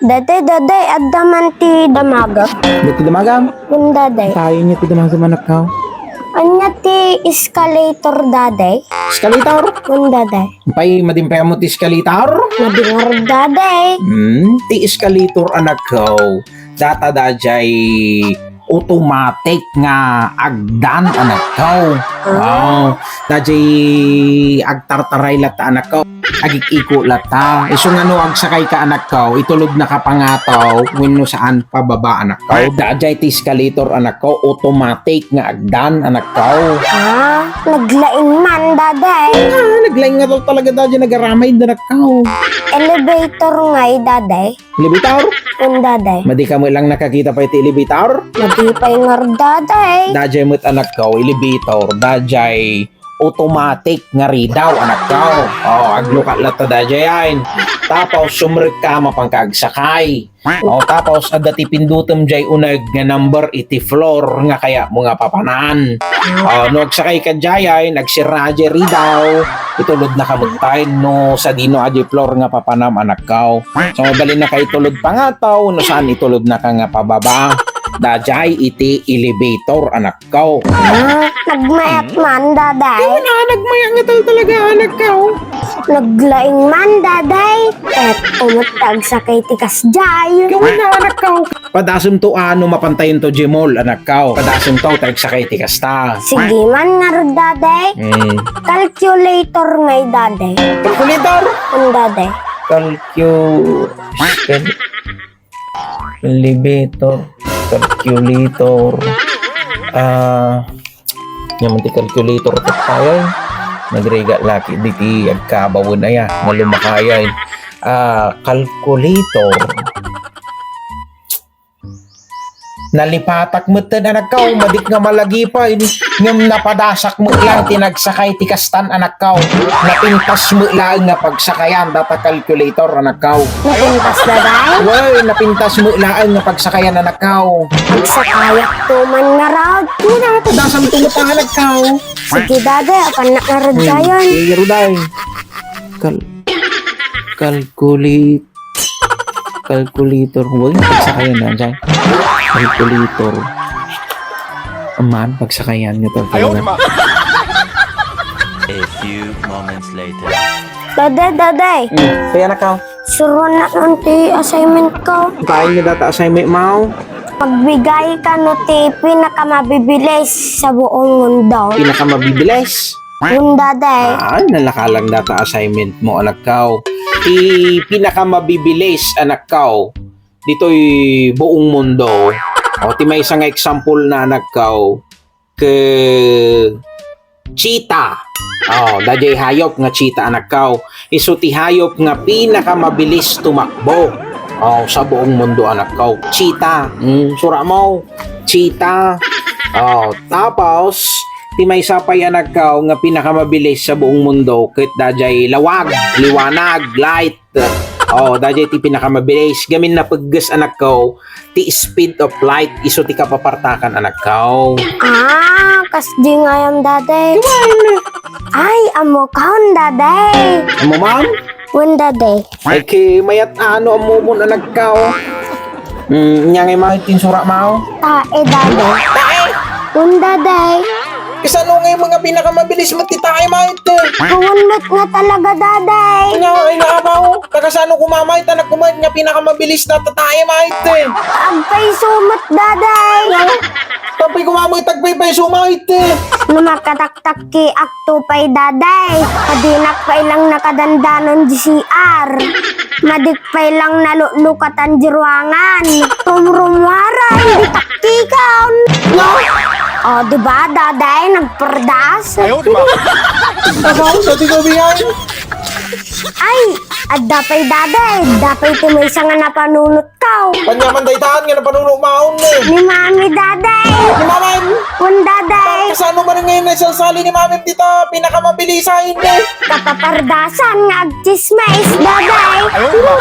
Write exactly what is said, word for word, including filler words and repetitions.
Daday, daday, adda man ti damagak. Adda ti damagam? Wen, daday. Tayo niya ti damagam, anakko. Ania ti escalator, daday? Escalator? Wen, daday. Pay, madi pay ammo ti escalator? Madi ngarud, daday. Hmm, ti escalator, anakko. Data daydiay automatic nga agdan, anakko. Ah. Oh, daydiay agtartaray latta, anakko. Agik-iko latta. Isu nga no agsakayka, anakko, itulodnaka pangataw wenno saan pababa, anakko. Daydiay ti escalator, anakko, automatic nga agdan, anakko. Ah, naglaing man, daday. Ah, naglaing nga talaga daydiay nagaramay, anakko. Elevator ngay, daday. Elevator? Wen, daday. Madi ka met lang nakakita pay ti elevator? Madi pay ngarud, daday. Daydiay met, anakko, elevator. Daydiay automatic nga ridaw, anakko. Oh, aglukat latta daydiay. Tapos, sumrekka, mapanka agsakay. Oh, tapos, adda ti pindutem jay uneg nga number iti floor nga kayatmo nga papanan. Oh, no agsakayka jay, nagsirra jay ridaw, itulodnaka met tay no sadino a jay floor nga papanam, anakko. So, mabalinnaka itulod pangataw, no saan itulodnaka nga pababa. Daydiay iti elevator, anakko. Ah, nagmayak man, daday. Wen, ah, nagmayak nga tal-, talaga, anakko. Naglaing man, daday. Ket umut agsakay ti kasjay. Wen, ah, anakko. Padasem to, ano, mapantayon to, Jimol, anakko. Padasem to, ta agsakay ti kasta. Sige man ngarud, daday. Hmm. Calculator ngay, daday. Calculator? Wen, daday. Calcu-, cal-, elevator, calculator. Ah, ania man ti calculator ket pay, ay. Nagrigat la ket diti agkabawen aya, nga lumakay, ay. Ah, calculator. Nalipatak metten, anakko, madik nga malagipay, ngem napadasak met lang ti nagsakay ti kastan, anakko. Napintas met laeng nga pagsakayan data calculator, anakko. Napintas, daday? Wen, napintas met laeng nga pagsakayan, anakko. Agsakayakto man ngarud. Wen, napadasanto met, anakko. Sige, daday, apannak ngarud, hmm, dayon. Sige, ruday. Kal-, calculate. Calculator. Wen, pagsakayan na, jay. Calculator. Aman, pagsakayan nga talaga. A few moments later. Daday, daday. Hmm, kaya, anakko. Suronak ti assignment ko. Kain nga data assignment mo? Pagbigay kano ti pinakamabibilis sa buong mundo. Pinakamabibilis? Wen, daday. Ah, nalaka lang data assignment mo, anakko. Ti pinakamabibilis, anakko, ditoy buong mundo. O, ti maysa nga example na, anakko, ke cheetah. O, daydiay hayop nga cheetah, anakko. Isu ti hayop nga pinakamabilis tumakbo. O, sa buong mundo, anakko. Cheetah. Hmm, sura mo. Cheetah. O, tapos, ti maysa pay, anakko, nga pinakamabilis sa buong mundo, ket daydiay lawag, liwanag, light. O, daydiay ti pinakamabilis. Gamin napegges, anakko, ti speed of light, isu ti kapapartakan, anakko. Ah, kasdi ngay, daday. Ay, ammokon, daday. Ammo man? Wen, daday. Ay, ki mayat ano, ammomon, anakko. Hmm, ania ngay manen ti insura mo? Tae, daday. Tae? Wen, daday. Kasano ngay nga pinakamabilis met ti tae, mayat? Kawan met nga talaga, daday. Ania, ay, naabaw. Ta kasano koma, mayat, anak ko, mayat nga pinakamabilis ta tae, mayat? Agpayso met, daday. Ania? Tapay koma, mayat, agpaypayso, mayat. No makataktakkiak to pay, daday. Adinak pay lang nakadandanon di C R. Madik pay lang nalutlukatan di ruangan. Rumrumwara, idi takkikan. O, di ba, daday, nagpardas? Ayaw, di ba? Ako, sa di ko bigay. Ay, adda pay, daday. Adda pay ti maysa nga napanunot ko. Ania man daytan nga napanunot mo, eh? Ni Mami, daday. Ni Mami? Wen, daday. Kasano man ngay naisalsali ni Mami dita? Pinakamabilisan, eh. Kapapardasan nga agtsismis, daday. Ayaw, di ba?